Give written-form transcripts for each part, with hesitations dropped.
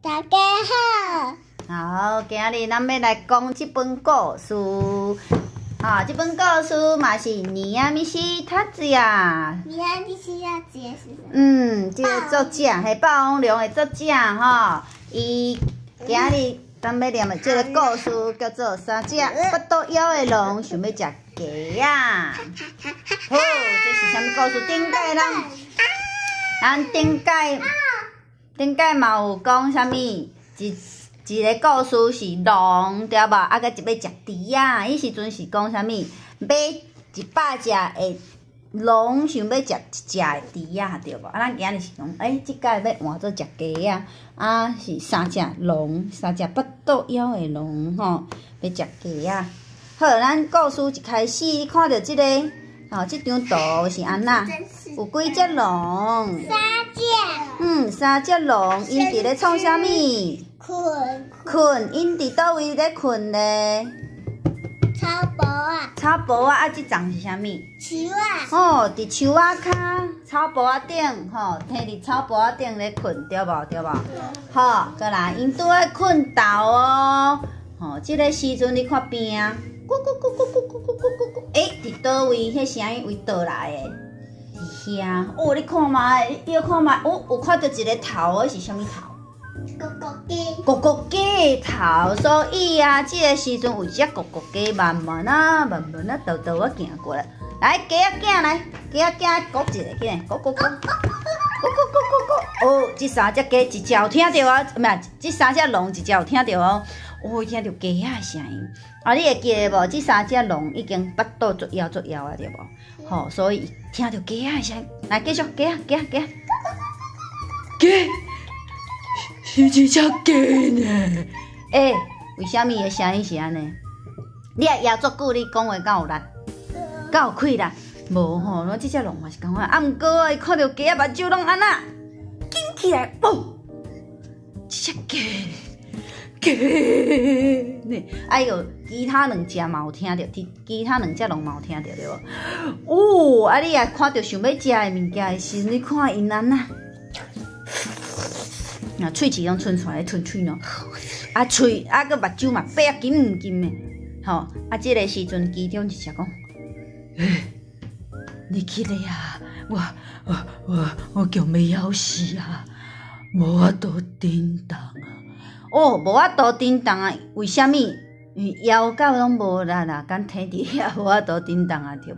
大家好。好，今仔日咱欲來講這本故事。哈，這本故事嘛是尼亞米西塔子呀。尼亞米西塔子是啥？嗯，這个作者係霸王龍的作者吼，伊今仔日咱欲念的這个故事叫做《三隻腹肚枵的狼想欲食雞仔》。好，這是啥物故事？頂擺咱，咱頂擺頂擺嘛有講啥物？一一个故事是狼對無？啊，閣一欲食豬仔，彼時陣是講啥物？買100隻的狼想欲食一隻的豬仔對無？啊，咱今仔日是講，欸，這擺欲換做食雞仔，啊，是三隻狼，三隻腹肚枵的狼吼，欲食雞仔。好，咱故事一開始，你看著這个，吼，這張圖是按怎？有幾隻狼？三隻。嗯，三隻狼，𪜶佇咧創啥物？睏。睏，𪜶佇佗位咧睏咧？草埔仔。草埔仔，啊，這叢是啥物？樹仔。哦，佇樹仔跤，草埔仔頂，吼，佇佇草埔仔頂咧睏，對無？對無？好，閣來，𪜶拄愛睏著哦，吼，這个時陣你看邊仔，咕咕咕咕咕咕咕咕咕咕，欸，佇佗位？彼聲音為佗來的？佇遐，哦，你看覓，你看覓，哦，有看著一个頭，彼是啥物頭？咕咕雞。咕咕雞的頭，所以啊，這个時陣有一隻咕咕雞慢慢啊、慢慢啊、沓沓仔行過來。來，雞仔囝來，雞仔囝咕一下，起來，咕咕咕，咕咕咕咕咕。哦，這三隻雞一隻有聽著啊，毋是，這三隻狼一隻有聽著哦。哦，聽著雞仔的聲音。啊，你會記得無？這三隻狼已經腹肚足枵足枵啊，對無？吼，所以聽著雞仔的聲音，來繼續，雞仔，雞仔，雞仔，雞。是一隻雞呢？欸，為啥物伊的聲音是按呢？你若枵足久，你講話敢有力？敢有氣力？無吼，我這隻狼嘛是仝款。啊，毋過啊，伊看著雞仔目睭攏按怎？緊起來，哦，這隻雞，雞呢？哎喲，其他兩隻嘛有聽著，其他兩隻狼嘛有聽著對無？哦，啊，你若看著想欲食的物件的時陣，你看𪜶按怎？啊，喙齒攏伸出來，吞喙喏。啊，喙啊，閣目睭嘛白啊金金的，吼！啊，這个時陣，其中一隻講：欸，你起來啊！我我我我強欲枵死啊！無法度振動啊！哦，無法度振動啊！為啥物？因為枵到攏無力啦，敢佇佇遐無法度振動啊，對無？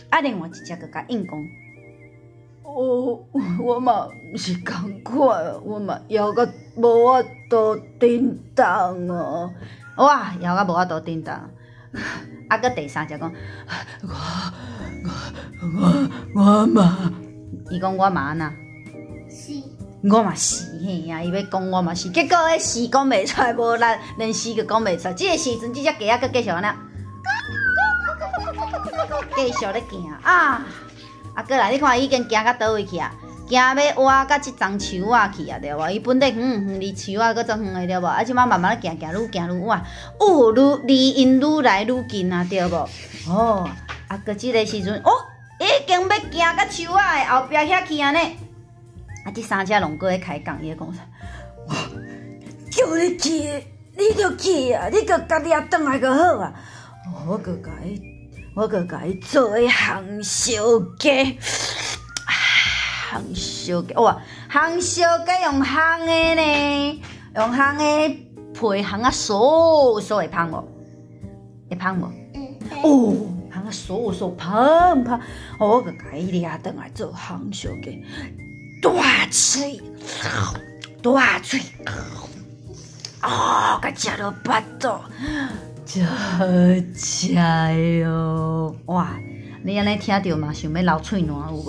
啊，另外一隻閣共應講。哦，我嘛毋是仝款，我嘛枵甲無法度振動哦。哇，枵甲無法度振動。啊，閣第三隻講，我我我我嘛，伊講我嘛按怎？是。我嘛是嘿啊，伊欲講我嘛是，結果彼是講袂出來，無力，連是閣講袂出來。這个時陣，這隻雞仔閣繼續按怎？繼續咧行啊！啊，閣來，你看伊已經行到佗位去啊？行欲倚到這叢樹仔去啊，對無？伊本來遠遠離樹仔閣足遠的，對無？啊，這擺慢慢行行，愈行愈倚，哦，愈離𪜶愈來愈近啊，對無？哦，啊，閣這个時陣，哦，已經欲行到樹仔的後壁遐去啊呢！啊，這三隻狼閣咧開講，伊咧講啥？我叫你去，你就去啊！你閣共掠轉來就好啊！我閣共伊。我閣共伊做彼烘燒雞，烘燒雞哇！烘燒雞用烘的呢，用烘的皮烘啊酥酥會芳無？會芳無？哦，烘啊酥酥芳芳，我閣共伊掠轉來做烘燒雞，大喙，大喙，哦，共食落腹肚。真好食喲！哇，你按呢聽著嘛，想欲流喙瀾有無？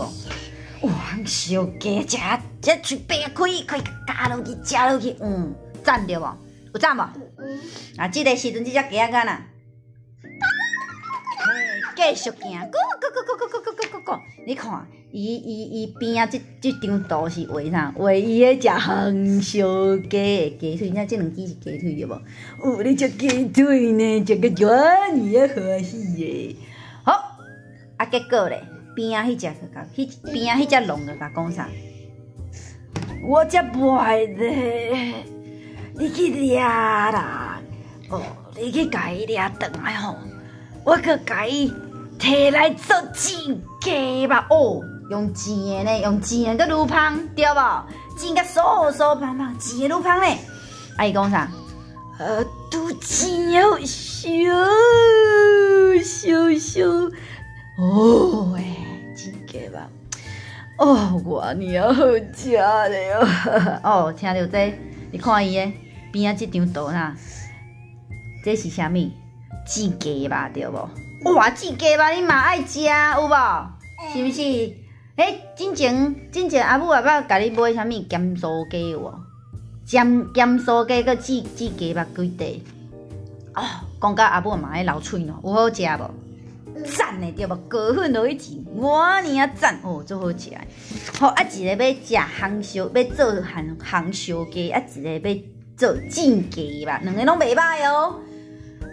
哇，燒雞食這喙擘開開，咬落去，食落去，嗯，讚對無？有讚無？啊，這个時陣，這隻雞仔敢若，繼續行，咕咕咕咕咕咕咕咕咕，你看。伊伊伊邊仔這這張圖是畫啥？畫伊咧食烘燒雞的雞腿，你看這兩支是雞腿對無？哦，咧食雞腿呢，食甲遮爾仔歡喜的。好，啊結果咧，邊仔彼隻閣共，彼邊仔彼隻狼閣共講啥？我才無愛咧，你去掠啦，哦，你去共伊掠轉來吼，我閣共伊提來做煎雞肉哦，用煎的呢，用煎的閣愈芳，對無？煎甲酥酥芳芳，煎的愈芳呢。啊，伊講啥？拄煎好燒燒燒，哦喂，煎雞肉。哦，偌爾仔好食咧哦！聽著這，你看伊的邊仔這張圖啦，這是啥物？煎雞肉對無？哇，煎雞肉你嘛愛食有無？是毋是？欸，進前阿母阿爸共你買啥物鹹酥雞有無？鹹鹹酥雞閣煎煎雞肉幾塊？哦，講甲阿母嘛愛流喙涎，有好食無？讚的對無？高粉落去煎，偌爾仔讚哦，足好食的。好啊，一个欲食紅燒，欲做紅紅燒雞，啊，一个欲做煎雞肉，兩个攏袂䆀哦。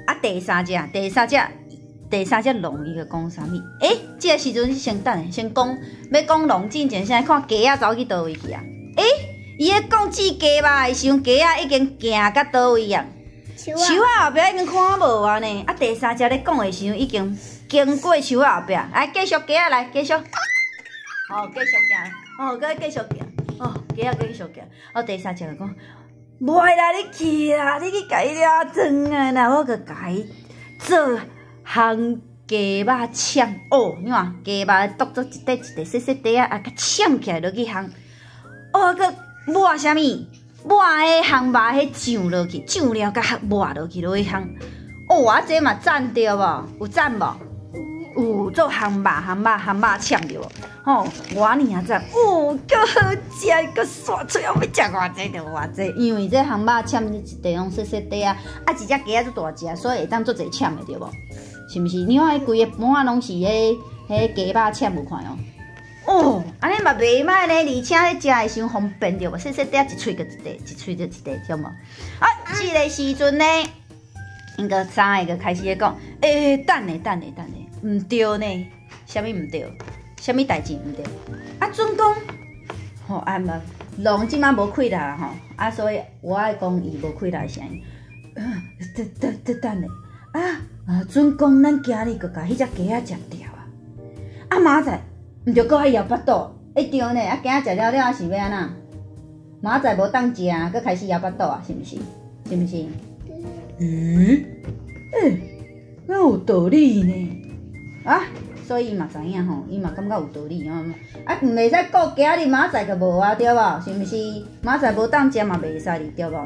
啊，第三隻，第三隻，第三隻龍，伊就講啥物？欸，這个時陣先等下，先講，欲講龍進前，先來看雞仔走去佗位去啊？欸，伊咧講煎雞肉的時陣，雞仔已經行到佗位啊？樹仔後壁已經看無啊呢。啊，第三隻咧講的時陣已經經過樹仔後壁，來繼續雞仔來繼續，哦，繼續行，哦，閣繼續行，哦，雞仔繼續行，哦，第三隻就講，袂啦，你去啦，你去共伊掠轉來啦，我閣共伊做烘雞肉腸，哦，你看雞肉剁做一塊一塊細細塊仔，啊，閣攕起來落去烘，哦，閣抹啥物？抹彼烘肉彼醬落去，醬料閣抹落去落去烘，哦，啊，這嘛讚對無？有讚無？有做烘肉、烘肉、烘肉腸對無？吼，偌爾仔讚，哦，閣好食，閣煞喙，欲食偌濟就偌濟，因為這烘肉腸一塊攏細細塊仔，啊，一隻雞仔足大隻，所以會當足濟腸的對無？是毋是？你看彼規个盤仔攏是彼彼雞肉腸有看哦？哦，按呢嘛袂䆀呢，而且咧食會傷方便對無？細細塊仔一喙閣一塊，一喙閣一塊，對無？啊，這个時陣呢，𪜶閣三个就開始咧講，欸，等下，等下，等下，毋對呢，啥物毋對？啥物代誌毋對？啊，準講，吼啊無，龍這擺無氣力啦吼，啊，所以我愛講伊無氣力的聲音。等等等等下，啊啊，準講咱今日閣共彼隻雞仔食掉啊！啊，明仔載毋著閣愛枵腹肚？欸對呢，啊，今仔食了了是欲按怎？明仔載無當食，閣開始枵腹肚啊？是毋是？是毋是？咦？欸，敢有道理呢？啊，所以伊嘛知影吼，伊嘛感覺有道理吼。啊，毋袂使顧今日，明仔載就無啊，對無？是毋是？明仔載無當食嘛袂使哩，對無？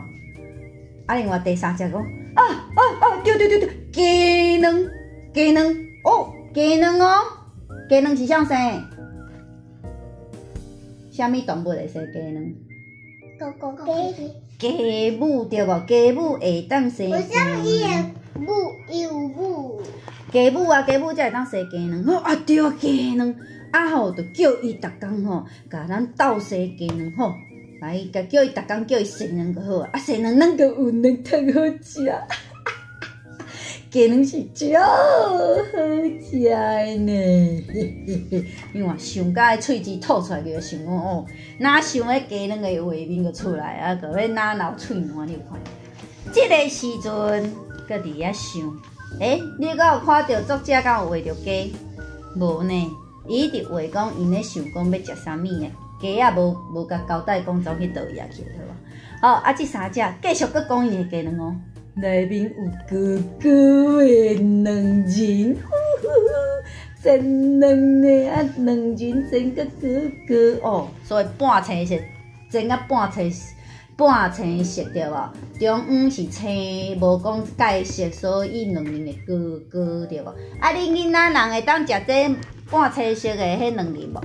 啊，另外第三隻講，啊啊啊，對對對對，雞卵，雞卵，哦，雞卵哦，雞卵是啥生？啥物動物會生雞卵？狗狗雞。雞母對無？雞母會當生雞卵。伊的母，伊有母。雞母啊，雞母才會當生雞卵。哦啊對，雞卵啊吼，就叫伊逐工吼，共咱鬥生雞卵吼，來共叫伊逐工叫伊生卵就好啊。啊生卵，咱就有卵通好食。雞卵是足好食的呢，嘿嘿嘿。你看，想甲彼喙舌吐出來就想講哦，若想彼雞卵的畫面就出來啊，閣欲若流喙瀾，你有看？這个時陣，閣佇遐想，欸，你敢有看著作者敢有畫著雞？無呢，伊一直畫講𪜶咧想講欲食啥物的，雞仔無無共交代講走去佗位啊去，對無？好，啊，這三隻繼續閣講𪜶的雞卵哦。內面有高高的卵仁，呼呼呼，煎卵的啊，卵仁煎甲高高哦，所以半青色，煎甲半青半青色對無？中央是青，無講蓋色，所以卵仁會高高對無？啊，恁囡仔人會當食這半青色的彼卵仁無？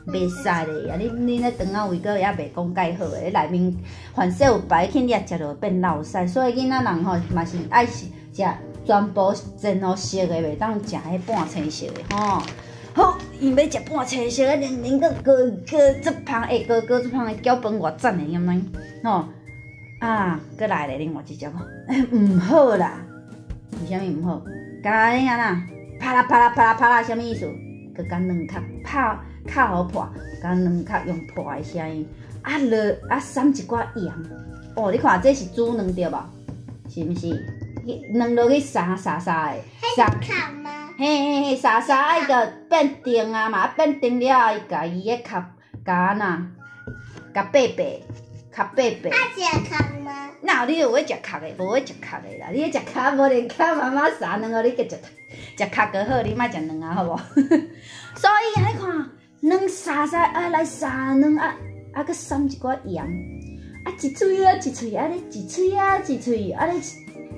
袂使咧，啊！恁咧腸仔胃閣猶袂講蓋好的，內面凡勢有排菌，你也食落變落屎。所以囡仔人吼嘛是愛食全部煎予熟的，袂當食彼半青色的吼。好，𪜶欲食半青色的，連連閣高高足芳，欸，高高足芳的攪飯偌讚的，敢毋吼？啊，閣來咧，另外一隻講，欸，毋好啦，為啥物毋好？共你按怎？啪啦啪啦啪啦啪啦，啥物意思？閣共卵殼拍。敲予破，共卵殼用破的聲音，啊落啊捎一寡鹽。哦，你看這是煮卵對無？是毋是？卵落去煠煠煠的，煠。嘿嘿嘿，煠煠啊，伊就變定啊嘛，啊變定了後，伊共伊彼殼共按怎，共白白，較白白。啊，食殼嗎？哪有你有咧食殼的，無咧食殼的啦。你咧食殼，無連較媽媽煠卵予你去食，食殼就好，你莫食卵啊，好無？所以啊，你看，卵煠煠啊，來煠卵啊，啊，閣捎一寡鹽，啊，一喙啊一喙，按呢一喙啊一喙，按呢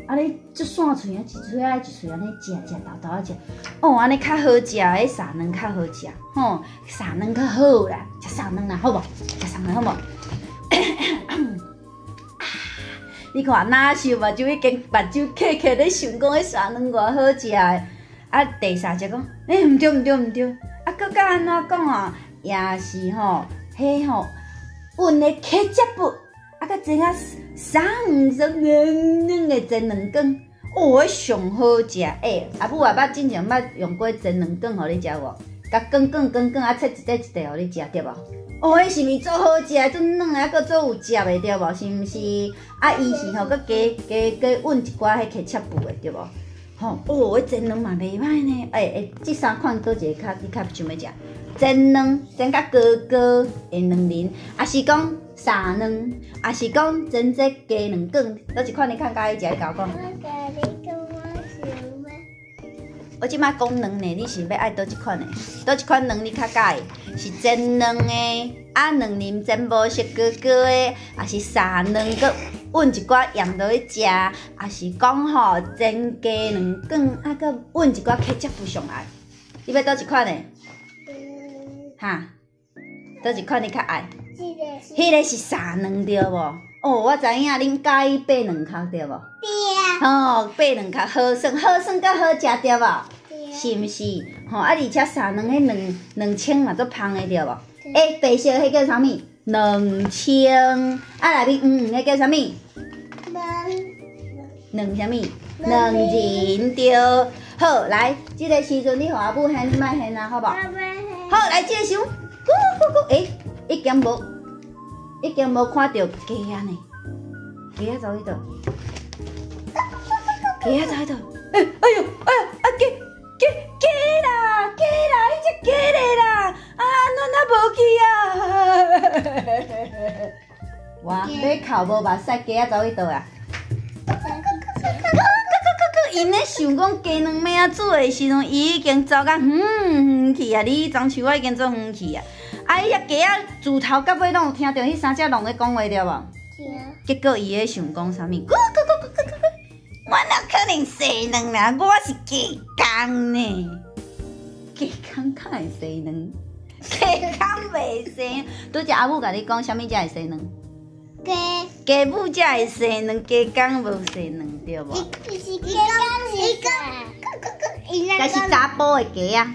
按呢足散喙啊，一喙啊一喙按呢食食沓沓仔食，哦，按呢較好食，彼煠卵較好食，吼，煠卵較好啦，食煠卵啦，好無？食煠卵好無？你看，哪想目睭已經目睭瞌瞌咧想講彼煠卵偌好食的，啊，第三隻講，欸，毋對毋對毋對，啊，閣閣按怎講啊？也是吼，彼吼，阮的ケチャップ，啊，閣煎啊三黃色軟軟的煎卵卷，哦，彼上好食。欸，阿母啊，捌之前捌用過煎卵卷予你食無？共捲捲捲捲啊，切一塊一塊予你食對無？哦，彼是毋是足好食？足軟的，啊，閣足有汁的對無？是毋是？啊，伊是吼，閣加加加混一寡彼ケチャップ的對無？吼，哦，彼煎卵嘛袂䆀呢。欸欸，這三款佗一个較你較想欲食？煎卵煎甲糊糊的卵仁，抑是講煠卵，抑是講煎這雞卵卷，佗一款你較佮意食？你共我講。我共你講，我想欲。我這擺講卵呢，你是欲愛佗一款的？佗一款卵你較佮意？是煎卵的，啊卵仁煎無熟糊糊的，抑是煠卵閣混一寡鹽落去食，抑是講吼煎雞卵卷，啊閣混一寡ケチャップ上愛？你欲佗一款的？哈？佗一款你較愛？這個是。彼个是煠卵對無？哦，我知影恁佮意白卵殼對無？對啊。吼，白卵殼好耍，好耍佮好食對無？對。是毋是？吼啊！而且煠卵彼卵卵清嘛足芳的對無？欸，白色彼叫啥物？卵清。啊，內面黃黃的叫啥物？卵。卵啥物？卵仁對。好，來，這个時陣你予阿母掀，你莫掀啊，好無？好，來，這个時陣，咕咕咕，欸，已經無，已經無看著雞仔呢？雞仔走去佗？雞仔走去佗？欸，哎喲，哎喲，啊雞雞雞啦，雞啦，彼隻雞咧啦！啊，怎啊無去啊？哇，欲哭無目屎，雞仔走去佗啊？𪜶咧想講雞卵欲仔煮的時陣，伊已經走甲遠遠去啊！離樟樹仔已經足遠去啊！啊，彼隻雞仔自頭到尾攏有聽著彼三隻狼咧講話對無？結果伊咧想講啥物？咕咕咕咕咕咕，我哪可能生卵啦？我是雞公呢！雞公哪會生卵？雞公袂生。拄才阿母共你講，啥物才會生卵？雞。雞母才會生卵，雞公無生卵對無？伊是雞公是啥？這是查埔的雞仔。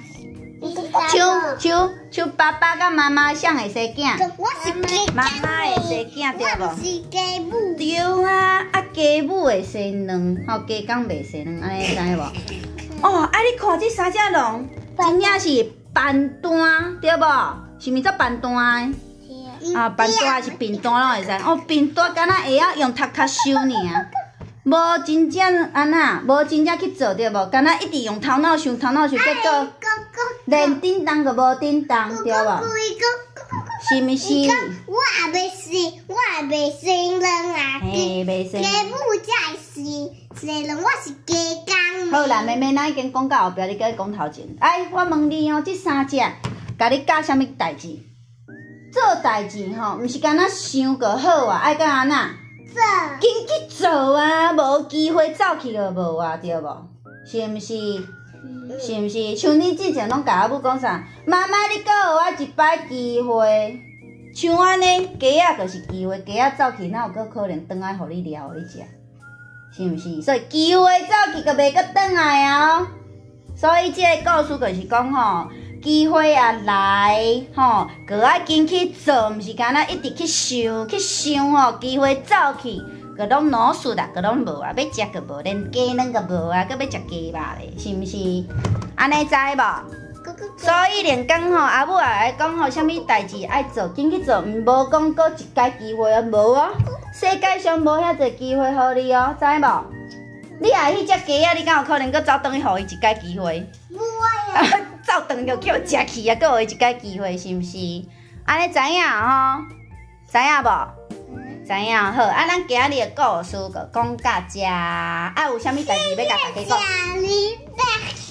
像像像爸爸佮媽媽誰會生囝？我是雞媽媽會生囝對無？我是雞母。對啊，啊雞母會生卵，吼雞公袂生卵，按呢知無？哦，啊你看這三隻狼，真正是笨蛋對無？是毋是足笨蛋的？啊，笨蛋抑是貧惰攏會使。哦，貧惰敢若會曉用頭殼想爾，無真正按怎，無真正去做對無？敢若一直用頭腦想，頭腦想，結果連振動都無振動對無？是毋是？我也袂生，我也袂生卵啊！嘿，袂生。雞母才會生生卵，我是雞公。好啦，妹妹，咱已經講到後壁，你閣講頭前。哎，我問你哦，這三隻共你教啥物代誌？做代誌吼，毋是干焦想就好啊，愛閣按怎？做。緊去做啊，無機會走去就無啊，對無？是毋是？是毋是？像你之前攏共阿母講啥？媽媽，你閣予我一擺機會。像按呢，雞仔就是機會，雞仔走去，哪有閣可能轉來予你掠予你食？是毋是？所以機會走去就袂閣轉來啊！哦，所以這个故事就是講吼，機會啊來吼，閣愛緊去做，毋是干焦一直去想去想吼，機會走去，閣攏腦術啦，閣攏無啊，欲食閣無，連雞卵閣無啊，閣欲食雞肉咧，是毋是？按呢知無？哥哥。所以連講吼，阿母也愛講吼，啥物代誌愛做，緊去做，毋無講閣一擺機會哦，無哦。世界上無遐濟機會予你哦，知無？你愛彼隻雞仔，你敢有可能閣走轉去予伊一擺機會？無愛啊！走轉就叫食去啊，閣予伊一擺機會，是毋是？按呢知影吼？知影無？知影好，啊，咱今日的故事就講到遮，啊，有啥物代誌欲共大家講？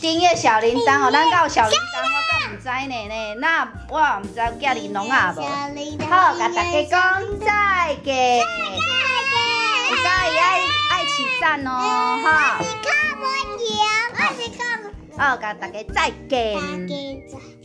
訂閱小鈴鐺哦，咱敢有小鈴鐺，我敢毋知呢呢，那我毋知寄玲瓏啊無。好，共大家講再見。有佮意愛愛起讚哦，哈。我是靠門橋，我是靠門。好，共大家再見。再見。